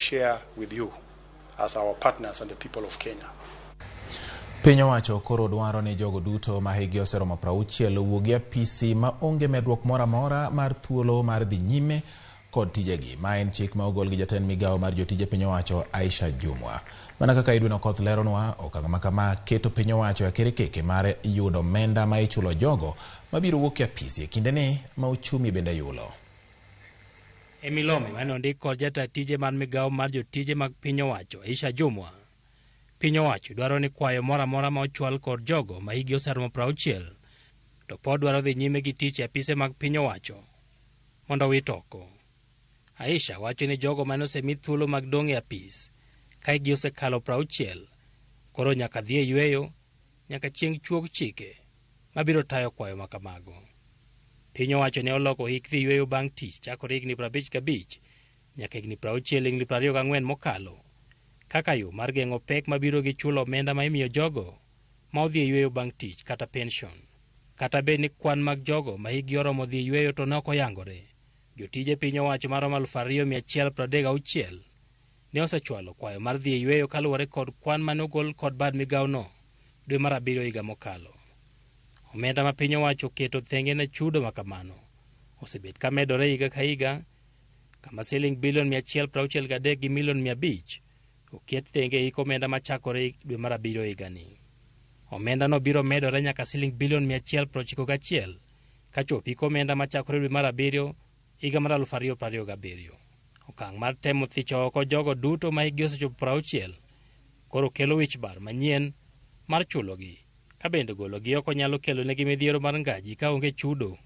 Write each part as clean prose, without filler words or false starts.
share with you as our partners and the people of Kenya. Piny owacho koro dwaro ni jogo duto ma hikgi oseromo 60 owuog e apisi ma onge medruok moro amora mar thuolo mar dhi nyime kod tijegi. Ma en chik ma ogol gi jatend migawo mar jotije piny owacho Aisha Jumwa. Mana kaka Edwin Okoth leronwa, okang' ma kama keto piny owacho e akirikiki mar yudo omenda ma ichulo jogo mabiro wuok e apisi e kindeni ma uchumi bende yulo. E milome mane ondik kod jata tije mar migawo mar jotije mag piny owacho Aisha Jumwa, piny owacho dwaro ni kwayo moro amora ma ochwal kod jogo ma hikgi oseromo 60 to pod dwaro dhi nyime gi tich e apise mag piny owacho mondo owit oko. Aisha wacho ni jogo mane osemi thuolo mag dong' e apis ka hikgi osekalo 60 koro nyaka dhi e yweyo nyaka chieng' chuog chike mabiro tayo kwayo ma kamago. Piny owacho ne oloko hik dhi yweyo bang' tich chakore higni 55 nyaka higni 60 higni 24 mokalo kaka yo mar geng'o pek mabiro gi chulo omenda ma imiyo jogo ma odhi e yweyo bang' tich kata pension. Kata bed ni kwan mag jogo ma hikgi oromo dhi e yweyo to ne ok oyangore, jotije piny owacho maromo 2136 ne osechwalo kwayo mar dhi e yweyo kaluwore kod kwan mane ogol kod bad migawono dwe mar abiriyo higa mokalo. Omenda ma piny owacho oketo thenge ne chudo ma kamano osebet ka medore higa ka higa, kama siling bilion 163 gi milion 500 oket thenge e hik omenda machakore dwe mar abiriyo higani. Omenda no biro medore nyaka siling bilion 191 kachop hik omenda machakore dwe mar abiriyo higa mar 2027. Okang' mar temo thicho oko jogo duto ma hikgi osechopo 60 koro kelo wich bar manyien mar chulogi, ka bende gologi oko nyalo kelo negi midhiero mar ngaji ka onge chudo,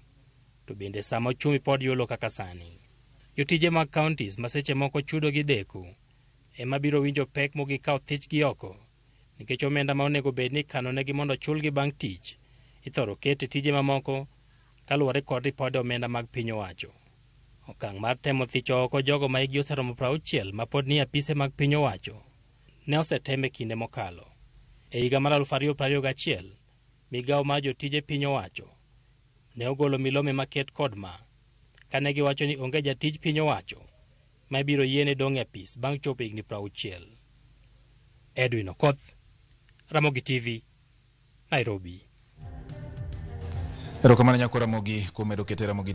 to bende sama ochumi pod yulo kaka sani. Jotije mag counties ma seche moko chudo gi deko ema biro winjo pek mogik ka othichgi oko, nikech omenda ma onego bed ni ikano negi mondo ochulgi bang' tich ithoro ket e tije mamoko kaluwore kod ripode omenda mag piny owacho. Okang' mar temo thicho oko jogo ma hikgi oseromo 60 ma pod nie apise mag piny owacho ne osetem e kinde mokalo. E higa mar 2021, migawo mar jotije piny owacho ne ogolo milome maket kod ma kane giwacho ni onge jatij piny owacho ma ibiro yiene dong' e apis bang' chopo higni 60. Edwin Okoth, Ramogi TV, Nairobi. Erokamano nyako Ramogi kuom medo kete Ramogi.